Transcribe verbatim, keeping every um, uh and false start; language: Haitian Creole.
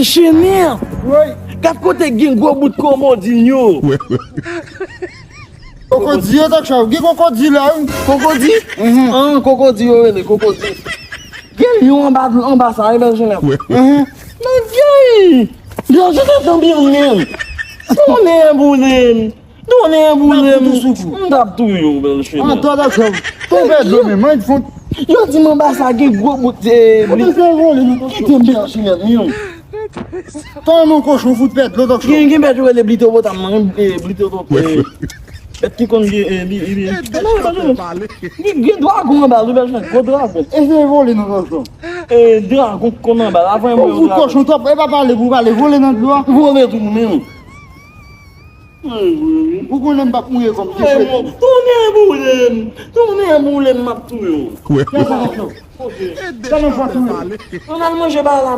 Chenè! Woy! Gad kote gen gwo bout komodin yo! Kokodil yo, Dòk Chòv. Gen kokodil la, wi. Kokodil? Mhm. An, kokodil yo rele, kokodil. Gen lyon anba, anba sa, wi, bèl Chenè. Mhm. Men vye! Bèl Chenè, tanbyen menm. Tounen boule m. Tounen boule m. M t ap touye w, bèl Chenè. An, Dòk Chòv. Tonbe dlo, men, mwen, fon. Yo di m anba sa gen gwo bout, eh, kite m, bèl Chenè, menm. Tan nan kochon fout pèt dlo, Dòk Chòv. Gen, gen bèt yo rele blitopotam nan, eh, blitopotam, eh, bèt ki konn gen, eh, bi, bi, gen, gen dragon anba, wi, bèl Chenè, gwo dragon. Eseye vole nan kochon. Eh, dragon ki konn anba, la, voye m wè dragon. Ou fout kochon twòp, e pa pale pou pale, vole nan dlo a. Vole tou, menm. Ou konnen m p ap mouye kòm ti frè. Tounen boule m, tounen boule m, m ap touye w. Kè sa, Dòk Chòv. Kè nan fwa touye. Ann al manje ba la.